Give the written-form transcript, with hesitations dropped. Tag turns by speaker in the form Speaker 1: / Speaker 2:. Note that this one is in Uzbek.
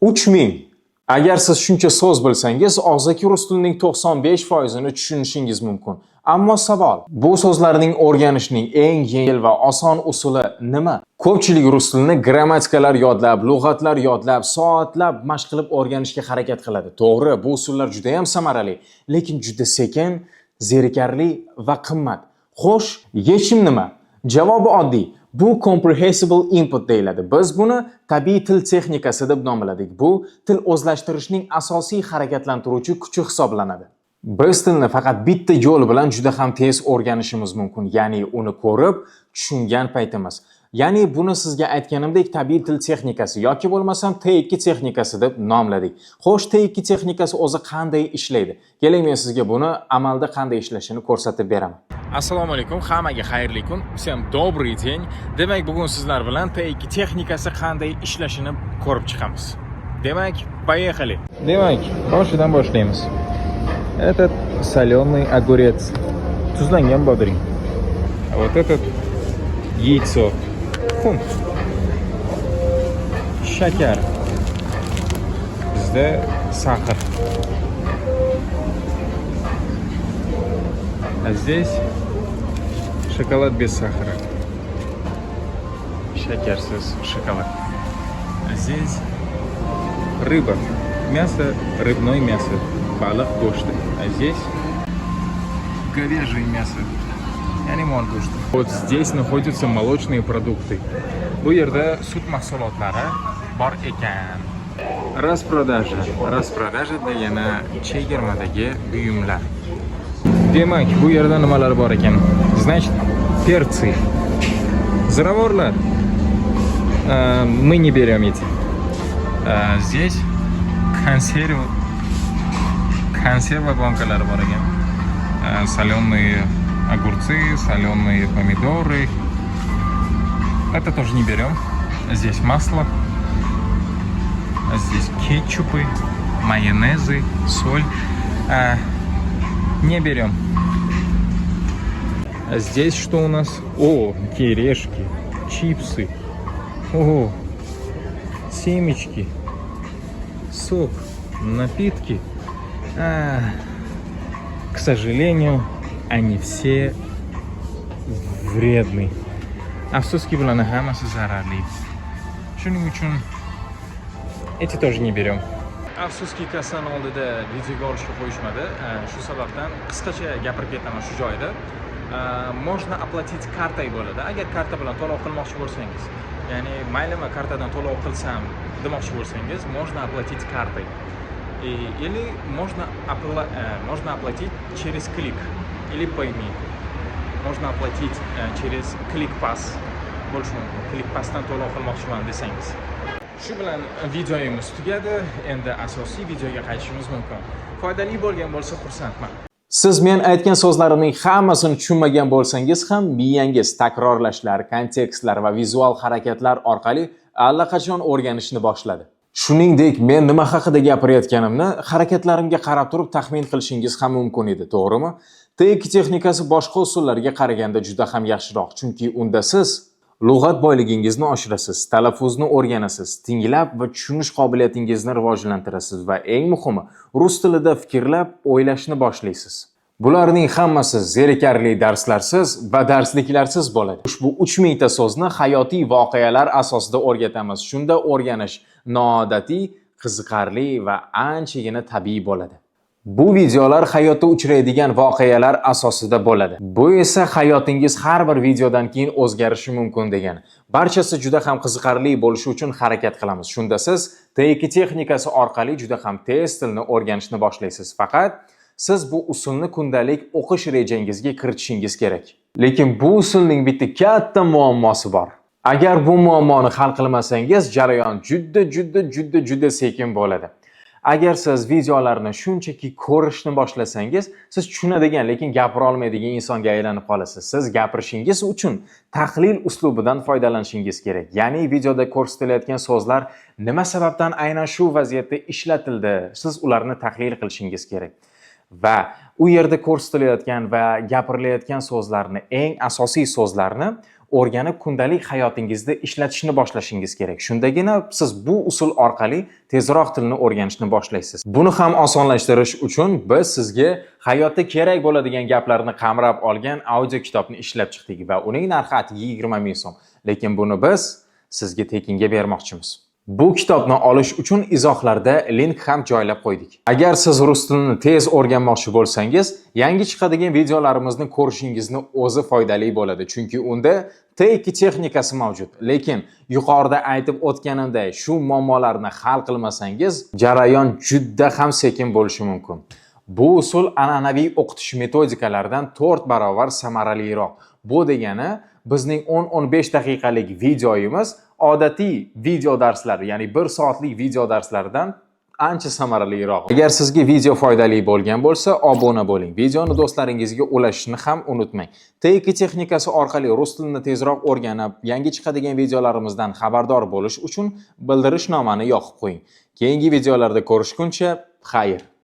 Speaker 1: 3000. Agar siz shuncha so'z bilsangiz, og'zaki rus tilining 95% ini tushunishingiz mumkin. Ammo savol: bu so'zlarning o'rganishning eng yengil va oson usuli nima? Ko'pchilik rus tilini grammatikalar yodlab, lug'atlar yodlab, soatlab mashq qilib o'rganishga harakat qiladi. To'g'ri, bu usullar juda ham samarali, lekin juda sekin, zerikarli va qimmat. Xo'sh, yechim nima? Javobi oddiy. Bu comprehensible input deyiladi. Biz buni tabiiy til texnikasi deb nomladik. Bu til o'zlashtirishning asosiy harakatlantiruvchi kuchi hisoblanadi. Biz tilni faqat bitta yo'l bilan juda ham tez o'rganishimiz mumkin, ya'ni uni ko'rib, tushungan paytimiz. Ya'ni buni sizga aytganimdek, tabiiy til texnikasi yoki bo'lmasam T2 texnikasi deb nomladik. Xo'sh, T2 texnikasi o'zi qanday ishlaydi? Keling, men sizga buni amalda qanday ishlashini ko'rsatib beraman. Assalomu alaykum, hammaga xayrli kun. Всем добрый день. Demak, bugun sizlar bilan T2 texnikasi qanday ishlashini ko'rib chiqamiz. Demak, поехали. Demak, boshidan boshlaymiz. Этот соленый огурец. Tuzlangan bodring. А вот этот яйцо. Tuxum. Shakar. Bizda сахар. А здесь шоколад без сахара. Shakarsiz shokolad. А здесь рыба. Мясо, рыбное мясо. Baliq go'shti. А здесь говяжье мясо. Ya'ni mol go'shti. Вот здесь находятся молочные продукты. Bu yerda sut mahsulotlari bor ekan. Распродажа. Распродажа degani chegirmadagi buyumlar. Demak, bu yerda nimalar bor ekan? Значит, перцы. Ziravorlar. Мы не берем эти. Здесь konserva bankalari bor ekan. Соленые огурцы, соленые помидоры. Это тоже не берем. Здесь масло. Здесь кетчупы, майонезы, соль. Не берем. А здесь что у нас? О, кириешки, чипсы. О, семечки, сок, напитки. А, к сожалению, они все вредны. Afsuski, bularni hammasi zararli. Shuning uchun эти тоже не берем. Afsuski, kassani oldida videoga olishga qo'yishmadi. Shu sababdan qisqacha gapirib ketaman shu joyda. Можно оплатить картой bo'ladi. Agar karta bilan to'lov qilmoqchi bo'lsangiz, ya'ni maylimi, kartadan to'lov qilsam demoqchi bo'lsangiz, можно оплатить картой. Или можно оплатить через Клик или Payme. Можно оплатить через ClickPass bo'lishi mumkin. ClickPassdan to'lov qilmoqchiman desangiz. Shu bilan videomiz tugadi. Endi asosiy videoga qaytishimiz mumkin. Foydali bo'lgan bo'lsa, xursandman. Siz men aytgan so'zlarimning hammasini tushunmagan bo'lsangiz ham, miyangiz takrorlashlar, kontekstlar va vizual harakatlar orqali allaqachon o'rganishni boshladi. Shuningdek, men nima haqida gapirayotganimni harakatlarimga qarab turib taxmin qilishingiz ham mumkin edi, to'g'rimi? T2 texnikasi boshqa usullarga qaraganda juda ham yaxshiroq, chunki unda siz lug'at boyligingizni oshirasiz, talaffuzni o'rganasiz, tinglab va tushunish qobiliyatingizni rivojlantirasiz va eng muhimi, rus tilida fikrlab, o'ylashni boshlaysiz. Bularning hammasi zerikarli darslarsiz va darsliklarsiz bo'ladi. Ushbu 3000 ta so'zni hayotiy voqealar asosida o'rgatamiz. Shunda o'rganish noodatiy, qiziqarli va anchagina tabiiy bo'ladi. Bu videolar hayotda uchraydigan voqealar asosida bo'ladi. Bu esa hayotingiz har bir videodan keyin o'zgarishi mumkin degani. Barchasi juda ham qiziqarli bo'lishi uchun harakat qilamiz. Shunda siz T2 texnikasi orqali juda ham tez tilni o'rganishni boshlaysiz. Faqat siz bu usulni kundalik o'qish rejangizga kiritishingiz kerak. Lekin bu usulning bitta katta muammosi bor. Agar bu muammoni hal qilmasangiz, jarayon juda juda juda juda sekin bo'ladi. Agar siz videolarni shunchaki ko'rishni boshlasangiz, siz tushunadigan, lekin gapira olmaydigan insonga aylanib qolasiz. Siz gapirishingiz uchun tahlil uslubidan foydalanishingiz kerak. Ya'ni videoda ko'rsatilayotgan so'zlar nima sababdan aynan shu vaziyatda ishlatildi, siz ularni tahlil qilishingiz kerak. Va u yerda ko'rsatilayotgan va gapirilayotgan so'zlarni, eng asosiy so'zlarni O'rganib, kundalik hayotingizda ishlatishni boshlashingiz kerak. Shundagina siz bu usul orqali tezroq tilni o'rganishni boshlaysiz. Buni ham osonlashtirish uchun biz sizga hayotda kerak bo'ladigan gaplarni qamrab olgan audio kitobni ishlab chiqdik va uning narxi atigi 20 ming so'm. Lekin buni biz sizga tekinga bermoqchimiz. Bu kitobni olish uchun izohlarda link ham joylab qo'ydik. Agar siz rus tilini tez o'rganmoqchi bo'lsangiz, yangi chiqadigan videolarimizni ko'rishingizni o'zi foydali bo'ladi, chunki unda T2 texnikasi mavjud. Lekin yuqorida aytib o'tganimday, shu muammolarni hal qilmasangiz, jarayon juda ham sekin bo'lishi mumkin. Bu usul an'anaviy o'qitish metodikalaridan 4 barobar samaraliroq. Bu degani, bizning 10-15 daqiqalik videoyimiz odatiy video darslar, ya'ni 1 soatlik video darslardan ancha samaraliroq. Agar sizga video foydali bo'lgan bo'lsa, obuna bo'ling. Videoni do'stlaringizga ulashishni ham unutmang. T2 texnikasi orqali rus tilini tezroq o'rganib, yangi chiqadigan videolarimizdan xabardor bo'lish uchun bildirishnomani yoqib qo'ying. Keyingi videolarda ko'rishguncha, xayr.